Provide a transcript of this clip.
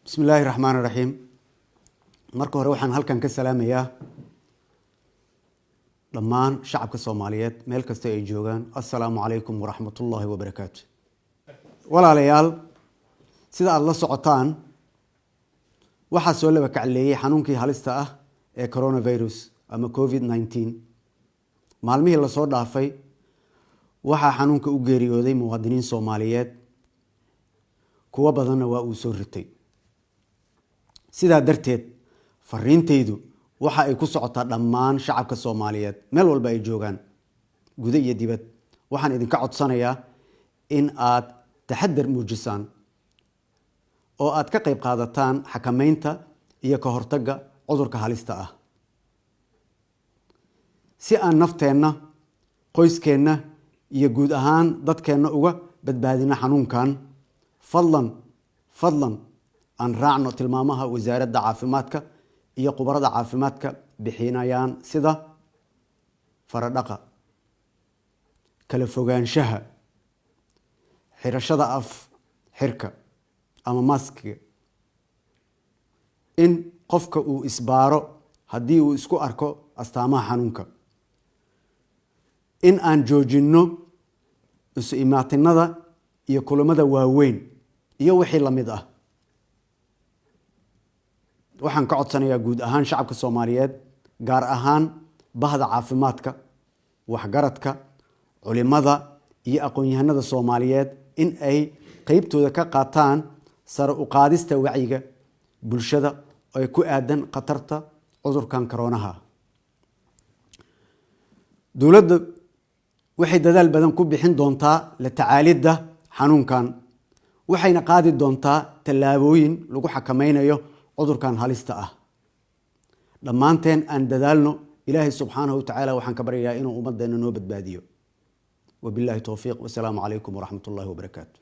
Bismi illaahi raxmaan raxiim. Marka hore waxaan halkan ka salaamayaa dhammaan shacabka Soomaaliyeed meel kasta ay joogaan. Assalaamu calaykum waraxmatullaahi wabarakaatu. Walaalayaal, sida aada la socotaan, waxaa soo laba kacleeyey xanuunkii halista ah ee coronavirus ama COVID-19. Maalmihii lasoo dhaafay waxaa xanuunka u geeriyooday muwaadiniin Soomaaliyeed, kuwo badanna waa uu soo ritay. Sidaa darteed, fariintaydu waxa ay ku socotaa dhammaan shacabka Soomaaliyeed meel walba ay joogaan, gudo iyo dibad. Waxaan idinka codsanayaa in aad taxadar muujisaan oo aad ka qayb qaadataan xakameynta iyo ka hortagga cudurka halista ah, si aan nafteenna, qoyskeenna iyo guud ahaan dadkeenna uga badbaadino xanuunkan. Fadlan, fadlan, aan raacno tilmaamaha Wasaaradda Caafimaadka iyo khubarada caafimaadka bixinayaan, sida faradhaqa, kala fogaanshaha, xirashada af xirka ama maskiga, in qofka uu isbaaro haddii uu isku arko astaamaha xanuunka, in aan joojinno isu imaatinada iyo kulamada waaweyn iyo wixii lamid ah. Waxaan ka codsanayaa guud ahaan shacabka Soomaaliyeed, gaar ahaan bahda caafimaadka, waxgaradka, culimada iyo aqoon-yahanada Soomaaliyeed, in ay qeybtooda ka qaataan sare u qaadista wacyiga bulshada ee ku aadan khatarta cudurkan coroonaha. Dowladda waxay dadaal badan ku bixin doontaa la tacaalidda xanuunkan, waxayna qaadi doontaa tallaabooyin lagu xakameynayo cudurkan halista ah. Dhammaanteen aan dadaalno. Ilaahay subxaanahu wa tacaala waxaan ka baryayaa inuu ummaddeena noo badbaadiyo. Wabillahi towfiiq, wasalaamu calaykum waraxmat ullahi wabarakaatu.